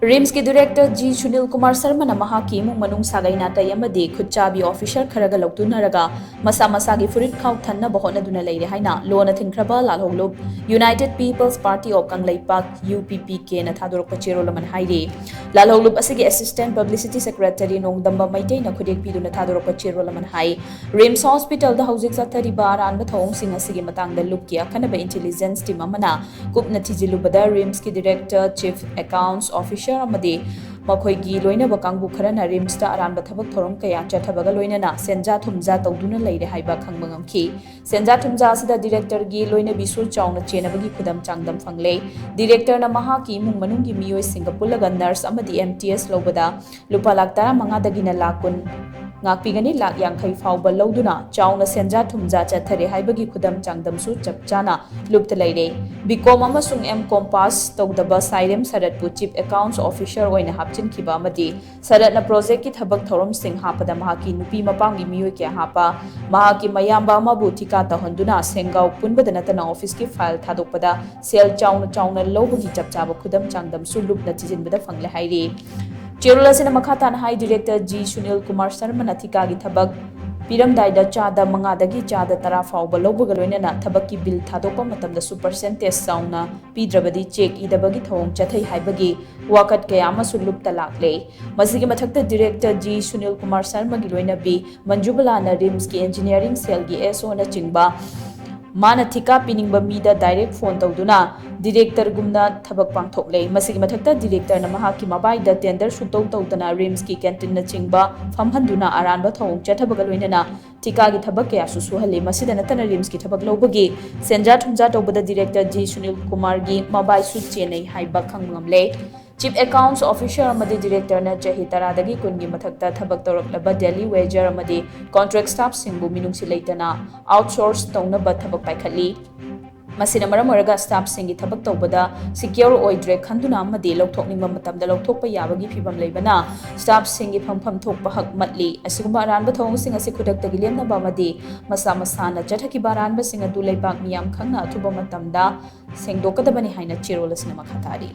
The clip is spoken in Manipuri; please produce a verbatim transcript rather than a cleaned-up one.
ꯔꯤꯝꯁꯀꯤ ꯗꯤꯔꯦꯛꯇꯔ ꯖꯤ ꯁꯨꯅꯤꯜ ꯀꯨꯃꯥꯔ ꯁꯔꯃꯅ ꯃꯍꯥꯛꯀꯤ ꯏꯃꯨꯡ ꯃꯅꯨꯡ ꯁꯥꯒꯩ ꯅꯥꯇꯩ ꯑꯃꯗꯤ ꯈꯨꯠꯆꯥꯕꯤ ꯑꯣꯐꯤꯁꯔ ꯈꯔꯒ ꯂꯧꯇꯨꯅꯔꯒ ꯃꯁꯥ ꯃꯁꯥꯒꯤ ꯐꯨꯔꯤꯠ ꯈꯥꯎ ꯊꯟꯅꯕ ꯍꯣꯠꯅꯗꯨꯅ ꯂꯩꯔꯦ ꯍꯥꯏꯅ ꯂꯣꯅ ꯊꯤꯡꯈ꯭ꯔꯕ ꯂꯥꯜꯍꯧꯂꯨꯞ United People's Party of Kangleipak, U P P K ꯅ ꯊꯥꯗꯣꯔꯛꯄ ꯆꯦꯔꯣꯜ ꯑꯃꯅ ꯍꯥꯏꯔꯤ꯫ ꯂꯥꯜꯍꯧꯂꯨꯞ ꯑꯁꯤꯒꯤ assistant publicity secretary ꯅꯣꯡꯗꯝꯕ ꯃꯩꯇꯩꯅ ꯈꯨꯗꯦꯛ ꯄꯤꯗꯨꯅ ꯊꯥꯗꯣꯔꯛꯄ ꯆꯦꯔꯣꯜ ꯑꯃꯅ ꯍꯥꯏ, ꯔꯤꯝꯁ ꯍꯣꯁꯄꯤꯇꯥꯜꯗ ꯍꯧꯖꯤꯛ ꯆꯠꯊꯔꯤꯕ ꯑꯔꯥꯟꯕ ꯊꯧꯑꯣꯡꯁꯤꯡ ꯑꯁꯤꯒꯤ ꯃꯇꯥꯡꯗ ꯂꯨꯞꯀꯤ ꯑꯈꯟꯅꯕ intelligence team ꯑꯃꯅ ꯀꯨꯞꯅ ꯊꯤꯖꯤꯜꯂꯨꯕꯗ ꯔꯤꯝꯁꯀꯤ ꯗꯤꯔꯦꯛꯇꯔ, ꯆꯤꯐ ꯑꯦꯀꯥꯎꯟꯠꯁ ꯑꯣꯐꯤꯁꯔ ꯑꯃꯗꯤ ꯃꯈꯣꯏꯒꯤ ꯂꯣꯏꯅꯕ ꯀꯥꯡꯕꯨ ꯈꯔꯅ ꯔꯤꯝꯁꯇ ꯑꯔꯥꯟꯕ ꯊꯕꯛ ꯊꯧꯔꯝ ꯀꯌꯥ ꯆꯠꯊꯕꯒ ꯂꯣꯏꯅꯅ ꯁꯦꯟꯖꯥ ꯊꯨꯝꯖꯥ ꯇꯧꯗꯨꯅ ꯂꯩꯔꯦ ꯍꯥꯏꯕ ꯈꯪꯕ ꯉꯝꯈꯤ꯫ ꯁꯦꯟꯖꯥ ꯊꯨꯝꯖꯥ ꯑꯁꯤꯗ ꯗꯤꯔꯦꯛꯇꯔꯒꯤ ꯂꯣꯏꯅꯕꯤꯁꯨ ꯆꯥꯎꯅ ꯆꯦꯟꯅꯕꯒꯤ ꯈꯨꯗꯝ ꯆꯥꯡꯗꯝ ꯐꯪꯂꯦ꯫ ꯗꯤꯔꯦꯛꯇꯔꯅ ꯃꯍꯥꯛꯀꯤ ꯏꯃꯨꯡ ꯃꯅꯨꯡꯒꯤ ꯃꯤꯑꯣꯏꯁꯤꯡꯒ ꯄꯨꯜꯂꯒ ꯅꯔꯁ ꯑꯃꯗꯤ M T S ꯂꯧꯕꯗ ꯂꯨꯄꯥ ꯂꯥꯈ ꯇꯔꯥꯃꯉꯥꯗꯒꯤꯅ ꯂꯥꯈ ꯀꯨꯟ ꯉꯥꯛꯄꯤꯒꯅꯤ, ꯂꯥꯈ ꯌꯥꯡꯈꯩ ꯐꯥꯎꯕ ꯂꯧꯗꯨꯅ ꯆꯥꯎꯅ ꯁꯦꯟꯖꯥ ꯊꯨꯝꯖꯥ ꯆꯠꯊꯔꯦ ꯍꯥꯏꯕꯒꯤ ꯈꯨꯗꯝ ꯆꯥꯡꯗꯝꯁꯨ ꯆꯞ ꯆꯥꯅ ꯂꯨꯞꯇ ꯂꯩꯔꯦ꯫ B Com ꯑꯃꯁꯨꯡ M Com pass ꯇꯧꯗꯕ ꯁꯥꯏꯔꯦꯝ ꯁꯔꯠꯄꯨ ꯆꯤꯐ ꯑꯦꯀꯥꯎꯟꯠꯁ ꯑꯣꯐꯤꯁꯔ ꯑꯣꯏꯅ ꯍꯥꯞꯆꯤꯟꯈꯤꯕ ꯑꯃꯗꯤ ꯁꯔꯠꯅ ꯄ꯭ꯔꯣꯖꯦꯛꯀꯤ ꯊꯕꯛ ꯊꯧꯔꯝꯁꯤꯡ ꯍꯥꯞꯄꯗ ꯃꯍꯥꯛꯀꯤ ꯅꯨꯄꯤ ꯃꯄꯥꯝꯒꯤ ꯃꯤꯑꯣꯏ ꯀꯌꯥ ꯍꯥꯞꯄ, ꯃꯍꯥꯛꯀꯤ ꯃꯌꯥꯝꯕ ꯑꯃꯕꯨ ꯊꯤꯀꯥ ꯇꯧꯍꯟꯗꯨꯅ ꯁꯦꯡꯒꯥꯎ ꯄꯨꯟꯕꯗ ꯅꯠꯇꯅ ꯑꯣꯐꯤꯁꯀꯤ ꯐꯥꯏꯜ ꯊꯥꯗꯣꯛꯄꯗ ꯁꯦꯜ ꯆꯥꯎꯅ ꯆꯥꯎꯅ ꯂꯧꯕꯒꯤ ꯆꯞ ꯆꯥꯕ ꯈꯨꯗꯝ ꯆꯥꯡꯗꯝꯁꯨ ꯂꯨꯞꯅ ꯊꯤꯖꯤꯟꯕꯗ ꯐꯪꯂꯦ ꯍꯥꯏꯔꯤ꯫ ꯆꯦꯔꯣꯜ ꯑꯁꯤꯅ ꯃꯈꯥ ꯇꯥꯅ ꯍꯥꯏ, ꯗꯤꯔꯦꯛꯇꯔ ꯖꯤ ꯁꯨꯅꯤꯜ ꯀꯨꯃꯥꯔ ꯁꯔꯃꯅ ꯊꯤꯀꯥꯒꯤ ꯊꯕꯛ ꯄꯤꯔꯝꯗꯥꯏꯗ ꯆꯥꯗ ꯃꯉꯥꯗꯒꯤ ꯆꯥꯗ ꯇꯔꯥ ꯐꯥꯎꯕ ꯂꯧꯕꯒ ꯂꯣꯏꯅꯅ ꯊꯕꯛꯀꯤ ꯕꯤꯜ ꯊꯥꯗꯣꯛꯄ ꯃꯇꯝꯗꯁꯨ ꯄꯔꯁꯦꯟꯇꯦꯖ ꯆꯥꯎꯅ ꯄꯤꯗ꯭ꯔꯕꯗꯤ ꯆꯦꯛ ꯏꯗꯕꯒꯤ ꯊꯧꯑꯣꯡ ꯆꯠꯊꯩ ꯍꯥꯏꯕꯒꯤ ꯋꯥꯀꯠ ꯀꯌꯥ ꯑꯃꯁꯨ ꯂꯨꯞꯇ ꯂꯥꯛꯂꯦ꯫ ꯃꯁꯤꯒꯤ ꯃꯊꯛꯇ ꯗꯤꯔꯦꯛꯇꯔ ꯖꯤ ꯁꯨꯅꯤꯜ ꯀꯨꯃꯥꯔ ꯁꯔꯃꯒꯤ ꯂꯣꯏꯅꯕꯤ ꯃꯟꯖꯨꯕꯂꯥꯅ ꯔꯤꯝꯁꯀꯤ ꯏꯟꯖꯤꯅꯤꯌꯥꯔꯤꯡ ꯁꯦꯜꯒꯤ S O ꯅꯆꯤꯡꯕ ꯃꯥꯅ ꯊꯤꯀꯥ ꯄꯤꯅꯤꯡꯕ ꯃꯤꯗ ꯗꯥꯏꯔꯦꯛ ꯐꯣꯟ ꯇꯧꯗꯨꯅ ꯗꯤꯔꯦꯛꯇꯔꯒꯨꯝꯅ ꯊꯕꯛ ꯄꯥꯡꯊꯣꯛꯂꯦ꯫ ꯃꯁꯤꯒꯤ ꯃꯊꯛꯇ ꯗꯤꯔꯦꯛꯇꯔꯅ ꯃꯍꯥꯛꯀꯤ ꯃꯕꯥꯏꯗ ꯇꯦꯟꯗꯔ ꯁꯨꯛꯇꯧ ꯇꯧꯗꯅ ꯔꯤꯝꯁꯀꯤ ꯀꯦꯟꯇꯤꯟꯅꯆꯤꯡꯕ ꯐꯝꯍꯟꯗꯨꯅ ꯑꯔꯥꯟꯕ ꯊꯧꯑꯣꯡ ꯆꯠꯊꯕꯒ ꯂꯣꯏꯅꯅ ꯊꯤꯀꯥꯒꯤ ꯊꯕꯛ ꯀꯌꯥꯁꯨ ꯁꯨꯍꯜꯂꯤ꯫ ꯃꯁꯤꯗ ꯅꯠꯇꯅ ꯔꯤꯝꯁꯀꯤ ꯊꯕꯛ ꯂꯧꯕꯒꯤ ꯁꯦꯟꯖꯥ ꯊꯨꯝꯖꯥ ꯇꯧꯕꯗ ꯗꯤꯔꯦꯛꯇꯔ ꯖꯤ ꯁꯨꯅꯤꯜ ꯀꯨꯃꯥꯔꯒꯤ ꯃꯕꯥꯏꯁꯨ ꯆꯦꯟꯅꯩ ꯍꯥꯏꯕ ꯈꯪꯕ ꯉꯝꯂꯦ꯫ ꯆꯤꯐ ꯑꯦꯀꯥꯎꯟꯠꯁ ꯑꯣꯐꯤꯁꯔ ꯑꯃꯗꯤ ꯗꯤꯔꯦꯛꯇꯔꯅ ꯆꯍꯤ ꯇꯔꯥꯗꯒꯤ ꯀꯨꯟꯒꯤ ꯃꯊꯛꯇ ꯊꯕꯛ ꯇꯧꯔꯛꯂꯕ ꯗꯦꯂꯤ ꯋꯦꯖꯔ ꯑꯃꯗꯤ ꯀꯣꯟꯇ꯭ꯔꯦꯛ ꯁ꯭ꯇꯥꯐꯁꯤꯡꯕꯨ ꯃꯤꯅꯨꯡꯁꯤ ꯂꯩꯇꯅ ꯑꯥꯎꯠꯁꯣꯔꯁ ꯇꯧꯅꯕ ꯊꯕꯛ ꯄꯥꯏꯈꯠꯂꯤ꯫ ꯃꯁꯤꯅ ꯃꯔꯝ ꯑꯣꯏꯔꯒ ꯁ꯭ꯇꯥꯐꯁꯤꯡꯒꯤ ꯊꯕꯛ ꯇꯧꯕꯗ ꯁꯤꯀ꯭ꯌꯣꯔ ꯑꯣꯏꯗ꯭ꯔꯦ ꯈꯟꯗꯨꯅ ꯑꯃꯗꯤ ꯂꯧꯊꯣꯛꯅꯤꯡꯕ ꯃꯇꯝꯗ ꯂꯧꯊꯣꯛꯄ ꯌꯥꯕꯒꯤ ꯐꯤꯚꯝ ꯂꯩꯕꯅ ꯁ꯭ꯇꯥꯐꯁꯤꯡꯒꯤ ꯐꯪꯐꯝ ꯊꯣꯛꯄ ꯍꯛ ꯃꯠꯂꯤ꯫ ꯑꯁꯤꯒꯨꯝꯕ ꯑꯔꯥꯟꯕ ꯊꯧꯑꯣꯡꯁꯤꯡ ꯑꯁꯤ ꯈꯨꯗꯛꯇꯒꯤ ꯂꯦꯞꯅꯕ ꯑꯃꯗꯤ ꯃꯁꯥ ꯃꯁꯥꯅ ꯆꯠꯊꯈꯤꯕ ꯑꯔꯥꯟꯕꯁꯤꯡ ꯑꯗꯨ ꯂꯩꯕꯥꯛ ꯃꯤꯌꯥꯝ ꯈꯪꯅ ꯑꯊꯨꯕ ꯃꯇꯝꯗ ꯁꯦꯡꯗꯣꯛꯀꯗꯕꯅꯤ ꯍꯥꯏꯅ ꯆꯦꯔꯣꯜ ꯑꯁꯤꯅ ꯃꯈꯥ ꯇꯥꯔꯤ꯫